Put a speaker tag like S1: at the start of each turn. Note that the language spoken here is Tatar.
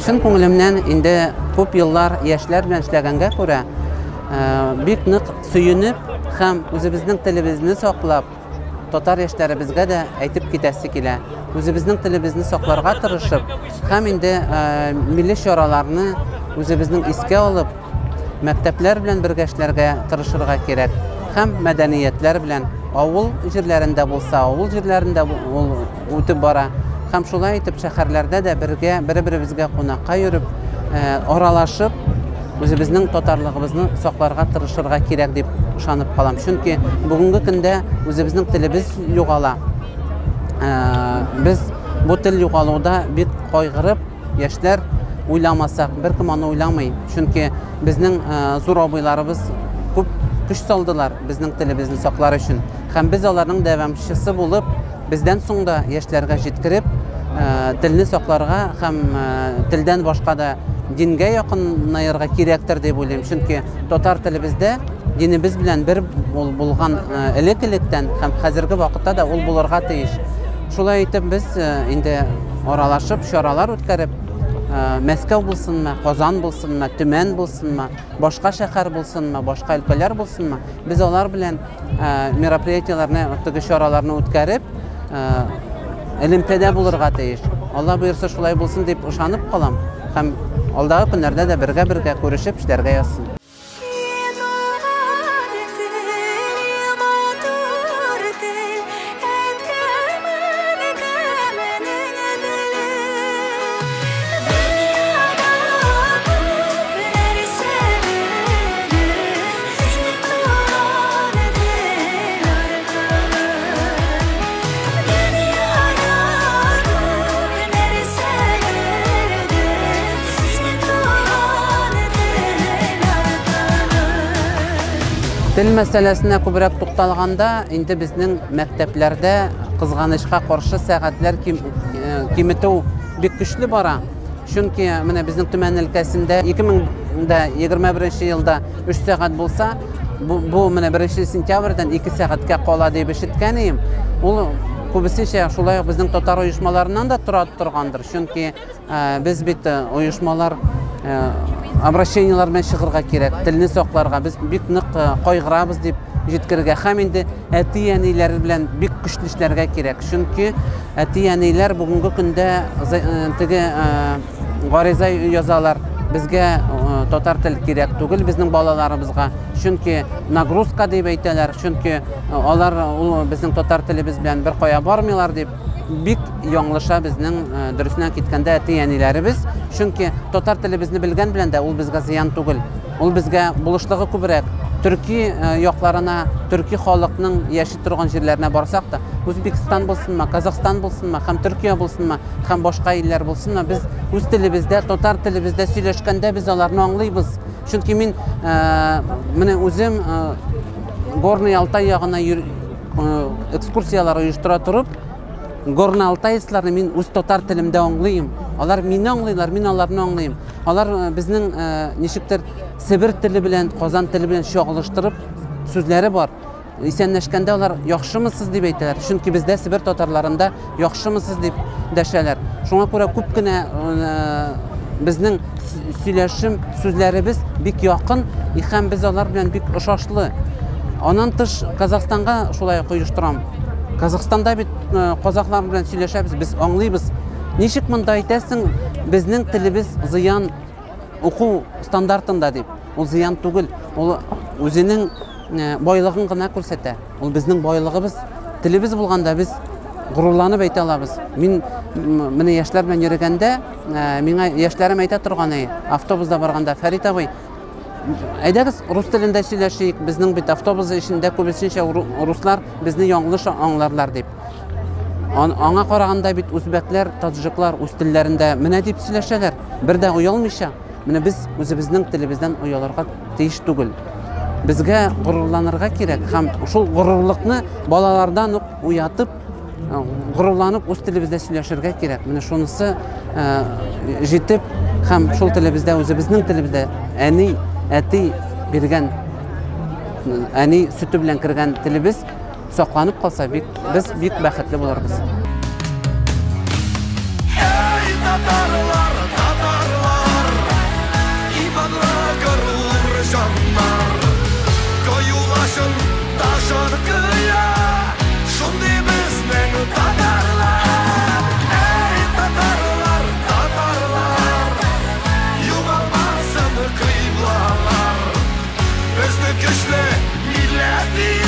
S1: Чын күңелемнән инде күп еллар яшьләр белән эшләгәнгә күрә, бик нык сөенеп һәм үзебезнең телебезне саклап, татар яшьләребезгә дә әйтеп китәсе килә. Үзебезнең телебезне сакларга тырышып һәм инде милли чараларны үзебезнең искә алып, мәктәпләр белән бергә эшләргә тырышырга кирәк. Һәм мәдәниятләр белән авыл җирләрендә булса, авыл җирләрендә ул үтеп бара. Һәм шулай итеп шәһәрләрдә дә бергә бер-беребезгә кунакка йөреп, аралашып, үзебезнең татарлыгыбызны сакларга тырышырга кирәк дип ышанып калам. Чөнки бүгенге көндә үзебезнең телебез югала. Без бу тел югалуда бик кайгырып, яшьләр уйламасак, беркем аны уйламый. Чөнки безнең зур абыйларыбыз күп көч салдылар безнең телебезне саклар өчен. Һәм без аларның дәвамчысы булып, бездән соң да яшьләргә җиткереп, телне сакларга һәм телдән башка да дингә якынаерга кирәктер дип уйлыйм. Чөнки татар телебездә динебез белән бер булган элек-электән һәм хәзерге вакытта да ул булырга тиеш. Шулай итеп без инде аралашып, чаралар үткәреп, Мәскәү булсынмы, Казан булсынмы, Төмән булсынмы, башка шәһәр булсынмы, башка өлкәләр булсынмы, без алар белән мероприятиеләрне, теге чараларны үткәреп, элемтәдә булырга тиеш. Алла боерса, шулай булсын дип ышанып калам һәм алдагы көннәрдә дә бергә-бергә күрешеп эшләргә язсын. Тел мәсьәләсенә күбрәк тукталганда, инде безнең мәктәпләрдә кызганычка каршы сәгатьләр киметү бик көчле бара. Чөнки менә безнең Төмән өлкәсендә 2021 елда 3 сәгать булса, бу менә 1 сентябрьдән 2 сәгатькә кала дип ишеткән идем. Ул күбесенчә шулай ук безнең татар оешмаларыннан да тора торгандыр. Чөнки без бит оешмалар обращениелар белән чыгырга кирәк, телне сакларга. Без бик нык кайгырабыз дип җиткерергә һәм инде әти-әниләр белән бик көчле эшләргә кирәк. Чөнки әти-әниләр бүгенге көндә теге гариза язалар. Безгә татар тел кирәк түгел безнең балаларыбызга. Чөнки нагрузка дип әйтәләр, чөнки алар ул безнең татар телебез белән бер кая бармыйлар дип бик яңлыша безнең дөресеннән киткәндә әти-әниләребез. Чөнки татар телебезне белгән белән дә ул безгә зыян түгел. Ул безгә булышлыгы күбрәк. Төрки якларына, төрки халыкның яши торган җирләренә барсак та, Үзбекстан булсынмы, Казахстан булсынмы, һәм Төркия булсынмы, һәм башка илләр булсынмы, без үз телебездә, татар телебездә сөйләшкәндә без аларны аңлыйбыз. Чөнки мин менә үзем Горный Алтай ягына экскурсияләр оештыра торып, Горный Алтайцларны мин үз татар телемдә аңлыйм. Алар мине аңлыйлар, мин аларны аңлыйм. Алар безнең ничектер Себер теле белән, Казан теле белән чагылыштырып сүзләре бар. Исәнләшкәндә алар яхшымысыз дип әйтәләр. Чөнки бездә Себер татарларында яхшымысыз дип дәшәләр. Шуңа күрә күп кенә безнең сөйләшем сүзләребез бик якын һәм без алар белән бик ошашлы. Аннан тыш Казахстанга шулай ук оештырам. Казахстанда бит казахлар белән сөйләшәбез, без аңлыйбыз. Ничек монда әйтәсең, безнең телебез зыян уку стандартында дип. Ул зыян түгел, ул үзенең байлыгын гына күрсәтә. Ул безнең байлыгыбыз. Телебез булганда без горурланып әйтә алабыз. Мин менә яшьләр белән йөргәндә, миңа яшьләрем әйтә торган, автобуста барганда, Фәрит абый, әйдәгез рус телендә сөйләшик, безнең бит автобус эчендә күбесенчә руслар безне яңлыш аңларлар дип. Аңа караганда бит үзбәкләр, таджиклар үз телләрендә менә дип сөйләшәләр, бер дә оялмыйча. Менә без үзебезнең телебездән оялырга тиеш түгел. Безгә горурланырга кирәк һәм шул горурлыкны балалардан ук уятып, горурланып үз телебездә сөйләшергә кирәк. Менә шунысы җитеп һәм шул телебездә, үзебезнең телебездә әни, әти биргән, әни сөте белән кергән телебез сакланып калса, бик, без бик бәхетле булырбыз.
S2: Эй, татарлар, татарлар! Happy.